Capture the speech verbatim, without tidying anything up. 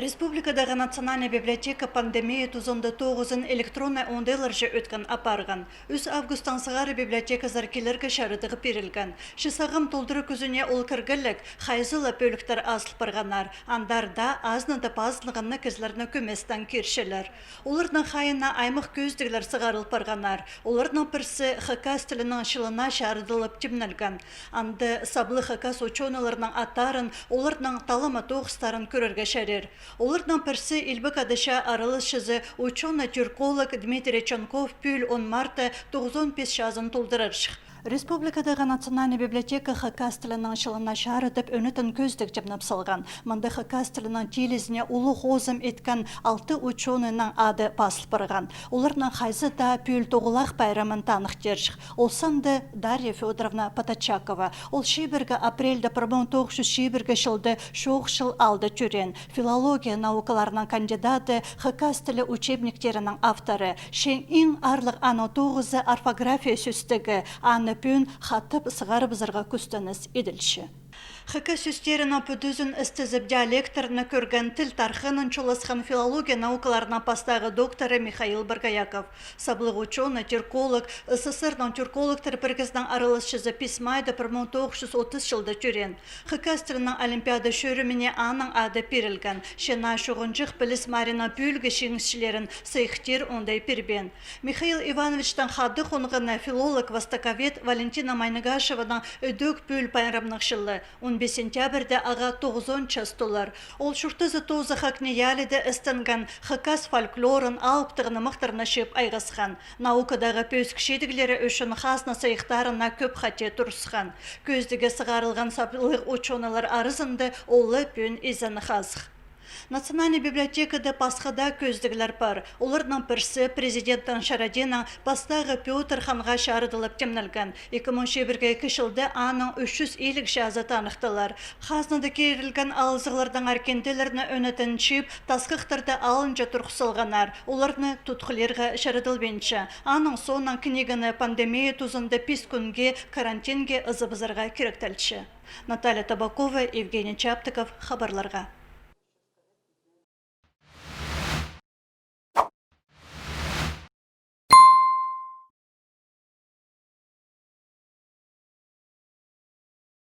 Республикадағы Национальная библиотека пандемия тузында тоғызын электроннай оңдайларҷа ӧткін апарған. Ӱс августтаң сығара библиотеказар килерге чарыдығ пирілген. Че сағам толдыра кӱзіне ол кіргелек, хайзы ла пӧліктер азыл парғаннар, андар даа азынада пазылғаннығ кізілерні кӧместең кирчелер. Оларның хайиина аймах кӧзідіглер сығарыл парғаннар. Оларның пірсі хакас тілінің чылына чарыдылып тимнелген. Анда саблығ хакас учёныйларның аттарын, оларның талама тоғыстарын кӧрерге чарир. Оларның пірсі Илбек Ада чаа араласчызы, учёный-тюрколог Дмитрий Чонков пӱӱл он мартта тоғызон пис чазын толдырарҷых. Республикадағы Национальная библиотека хакас тілінің чылына чарыдып, ӧнетін кӧзідіг тимнеп салған. Мында хакас тілінің тилізіне улуғ озым иткен алты учёныйның ады пазыл парған. Оларның хайзы даа пӱӱл Тоғылах пайрамын таныхтирҷых. Ол санда Дарья Фёдоровна Поточакова. Ол чибіргі апрельде пір муң тоғыс чӱс чибіргі чылда чоғыл чыл аалда тӧреен. Филология наукаларының кандидаты, хакас тілі учебниктерінің авторы. Че иң аарлығ аның тоғызы орфография сӧстігі, аны пӱӱн хатап сығарыбызарға кӱстеніс иділче. Хакас сӧстерінің пӱдізін істезіп, диалекттерні кӧрген, тіл тархынын чоласхан филология наукаларының пастағы докторы Михаил Боргояков. Саблығ учёный, тюрколог, С С С Р-ның тюркологтар пірігізінің араласчызы, пис майда пір муң тоғыс чӱс отыс чылда тӧреен. Хакас тілінің олимпиада чӧріміне аның ады пирілген. Че наа чуғынҷых піліс марығның пӱӱлгі чиңісчілерін сыйыхтир оңдай пирбеен. Михаил Ивановичтің хада хонғаны филолог, востоковед Валентина Майнагашеваның ідӧк пӱӱл пайрамнығ чылы. Он пис сентябрьде ағаа тоғызон час толар. Ол чуртазы тооза ХакНИИЯЛИ-де істенген, хакас фольклорын, алыптығ нымахтарны чыып айғасхан. Наукадағы пӧзік чидіглері ӱчӱн хазна сыйыхтарына кӧп хати турысхан. Кӧзідігге сығарылған саблығ учёныйлар аразында ол ла пӱӱн изен-хазых. Национальный библиотекада пасха даа кӧзідіглер пар. Оларның пірсі президенттің чарадиинаң пастағы Пётр ханға чарыдылып тимнелген. Ікі муң чибіргі ікі чылда аның ӱс чӱс илиг чазы таныхтылар. Хазнада кирілген алызығлардаңар кинделерні ӧнетін чыып, тасхыхтарда алынҷа турғыс салғаннар. Оларны тутхылирға чарыдылбинча. Аның соонаң книганы пандемия тузында пис кӱнге карантинге ызыбызарға киректелче. Наталья Табакова, Евгений Чаптыков, хабарларға.